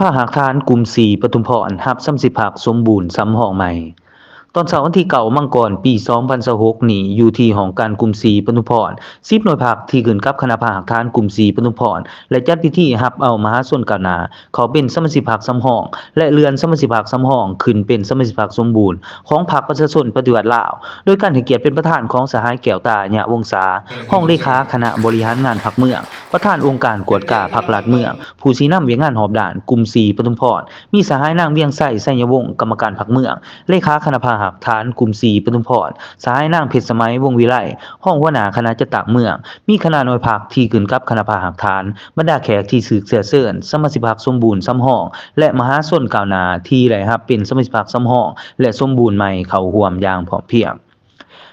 ພາກຮາກຖານກຸ່ມສີ່ປະທຸມພອນ ຮັບສະມາຊິກພັກສົມບູນສຳຮອງໃໝ່. ຕອນເຊົ້າວັນທີເກົ້າມັງກອນ ປີສອງພັນຊາວຫົກນີ້ ຢູ່ທີ່ຫ້ອງການກຸ່ມສີ່ປະທຸມພອນ ສິບໜ່ວຍພັກທີ່ຂຶ້ນກັບຄະນະພາກຮາກຖານກຸ່ມສີ່ປະທຸມພອນ ແລະ ຈັດພິທີຮັບເອົາມະຫາຊົນກ້າວໜ້າ ເຂົ້າເປັນສະມາຊິກພັກສຳຮອງ ແລະ ເລື່ອນສະມາຊິກພັກສຳຮອງຂຶ້ນເປັນສະມາຊິກພັກສົມບູນຂອງພັກປະຊາຊົນປະຕິວັດລາວ ໂດຍການໃຫ້ກຽດເປັນປະທານຂອງສະຫາຍ ແກ້ວຕາ ຍະວົງສາ ຮອງເລຂາຄະນະບໍລິຫານງານພັກເມືອງ, ປະທານອົງການກວດກາພັກລັດເມືອງ, ຜູ້ຊີ້ນຳວຽກງານຮອບດ້ານກຸ່ມສີ່ປະທຸມພອນ, ມີສະຫາຍນາງ ວຽງໄຊ ໄຊຍະວົງ ກຳມະການພັກເມືອງ, ເລຂາຄະນະພາກຮາກຖານກຸ່ມສີ່ປະທຸມພອນ, ສະຫາຍນາງ ເພັດສະໄໝ ວົງວິໄລ ຮອງຫົວໜ້າຄະນະຈັດຕັ້ງເມືອງ, ມີຄະນະໜ່ວຍພັກທີ່ຂຶ້ນກັບຄະນະພາກຮາກຖານ, ບັນດາແຂກທີ່ຖືກເຊື້ອເຊີນ, ສະມາຊິກພັກສົມບູນສຳຮອງ ແລະ ມະຫາຊົນກ້າວໜ້າທີ່ໄດ້ຮັບເປັນສະມາຊິກພັກສຳຮອງ ແລະ ສົມບູນໃໝ່ເຂົ້າຮ່ວມຢ່າງພ້ອມພຽງ.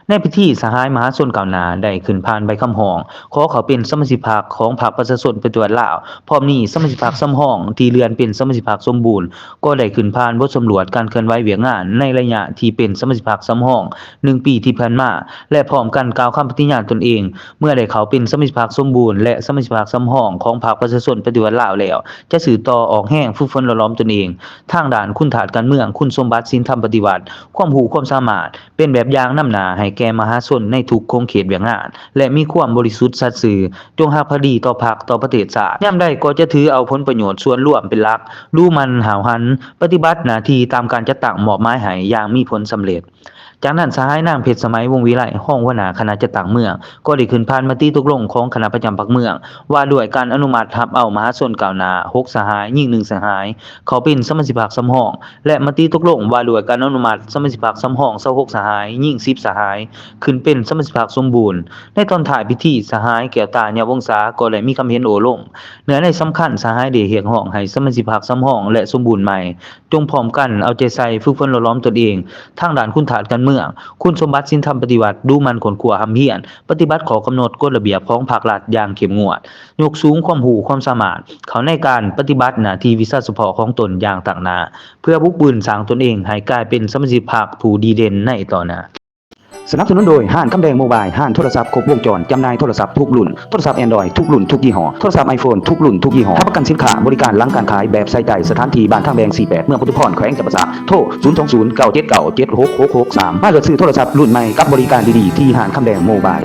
ໃນພິທີ, ສະຫາຍມະຫາຊົນກ້າວໜ້າໄດ້ຂຶ້ນຜ່ານໃບຄຳຮ້ອງ ຂໍເຂົ້າເປັນສະມາຊິກພັກຂອງພັກປະຊາຊົນປະຕິວັດລາວ. ພ້ອມນີ້, ສະມາຊິກພັກສຳຮອງທີ່ເລື່ອນເປັນສະມາຊິກພັກສົມບູນ ກໍໄດ້ຂຶ້ນຜ່ານບົດສຳຫຼວດການເຄື່ອນໄຫວວຽກງານໃນໄລຍະທີ່ເປັນສະມາຊິກພັກສຳຮອງໜຶ່ງປີທີ່ຜ່ານມາ ແລະ ພ້ອມກັນກ່າວຄຳປະຕິຍານຕົນເອງ ເມື່ອໄດ້ເຂົ້າເປັນສະມາຊິກພັກສົມບູນ ແລະ ສະມາຊິກພັກສຳຮອງຂອງພັກປະຊາຊົນປະຕິວັດລາວແລ້ວ, ຈະສືບຕໍ່ອອກແຮງຝຶກຝົນຫຼໍ່ຫຼອມຕົນເອງ ທາງດ້ານຄຸນທາດການເມືອງ, ຄຸນສົມບັດສິນທຳປະຕິວັດ, ຄວາມຮູ້ຄວາມສາມາດ, ເປັນແບບຢ່າງນຳໜ້າໃຫ້ແກ່ມະຫາຊົນໃນທຸກຂົງເຂດວຽກງານ ແລະ ມີຄວາມບໍລິສຸດສັດຊື່, ຈົ່ງຮັກພັກດີຕໍ່ພັກ, ຕໍ່ປະເທດຊາດ, ຍາມໃດກໍຈະຖືເອົາຜົນປະໂຫຍດສ່ວນລວມເປັນຫຼັກ, ດຸໝັ່ນຫ້າວຫັນປະຕິບັດໜ້າທີ່ຕາມການຈັດຕັ້ງມອບໝາຍໃຫ້ຢ່າງມີຜົນສຳເລັດ. ຈາກນັ້ນ, ສະຫາຍນາງ ເພັດສະໄໝ ວົງວິໄລ ຮອງຫົວໜ້າຄະນະຈັດຕັ້ງເມືອງ ກໍໄດ້ຂຶ້ນຜ່ານມະຕິຕົກລົງຂອງຄະນະປະຈຳພັກເມືອງ ວ່າດ້ວຍການອະນຸມັດຮັບເອົາມະຫາຊົນກ້າວໜ້າ ຫົກສະຫາຍ, ຍິງໜຶ່ງສະຫາຍ ເຂົ້າເປັນສະມາຊິກພັກສຳຮອງ ແລະ ມະຕິຕົກລົງວ່າດ້ວຍການອະນຸມັດສະມາຊິກພັກສຳຮອງ ຊາວຫົກສະຫາຍ, ຍິງສິບສະຫາຍ ຂຶ້ນເປັນສະມາຊິກພັກສົມບູນ. ໃນຕອນທ້າຍພິທີ, ສະຫາຍ ແກ້ວຕາ ຍະວົງສາ ກໍໄດ້ມີຄຳເຫັນໂອ້ລົມ. ເນື້ອໃນສຳຄັນ, ສະຫາຍໄດ້ຮຽກຮ້ອງໃຫ້ສະມາຊິກພັກສຳຮອງ ແລະ ສົມບູນໃໝ່ ຈົ່ງພ້ອມກັນເອົາໃຈໃສ່ຝຶກຝົນຫຼໍ່ຫຼອມຕົນເອງ ທາງດ້ານຄຸນທາດການເມືອງ, ຄຸນສົມບັດສິນທຳປະຕິວັດ, ດຸໝັ່ນຄົ້ນຄວ້າຮ່ຳຮຽນ, ປະຕິບັດຂໍ້ກຳນົດກົດລະບຽບຂອງພັກລັດຢ່າງເຂັ້ມງວດ, ຍົກສູງຄວາມຮູ້ຄວາມສາມາດເຂົ້າໃນການປະຕິບັດໜ້າທີ່ວິຊາສະເພາະຂອງຕົນຢ່າງຕັ້ງໜ້າ ເພື່ອບຸກບືນສ້າງຕົນເອງໃຫ້ກາຍເປັນສະມາຊິກພັກຜູ້ດີເດັ່ນໃນຕໍ່ໜ້າ. ສະໜັບສະໜູນໂດຍ ຮ້ານຄຳແດງໂມບາຍ, ຮ້ານໂທລະສັບຄົບວົງຈອນ, ຈຳໜ່າຍໂທລະສັບທຸກລຸ້ນ, ໂທລະສັບ Android ທຸກລຸ້ນທຸກຍີ່ຫໍ້, ໂທລະສັບ iPhone ທຸກລຸ້ນທຸກຍີ່ຫໍ້, ຮັບປະກັນສິນຄ້າ, ບໍລິການຫຼັງການຂາຍແບບໃສ່ໃຈ, ສະຖານທີ່ບ້ານທາງແບງ ສີ່ແປດ ເມືອງປະທຸມພອນ ແຂວງຈຳປາສັກ, ໂທ ສູນສອງສູນ ເກົ້າເຈັດເກົ້າ ເຈັດຫົກຫົກຫົກສາມ. ມາເລືອກຊື້ໂທລະສັບລຸ້ນໃໝ່ກັບບໍລິການດີໆ ທີ່ຮ້ານຄຳແດງໂມບາຍ.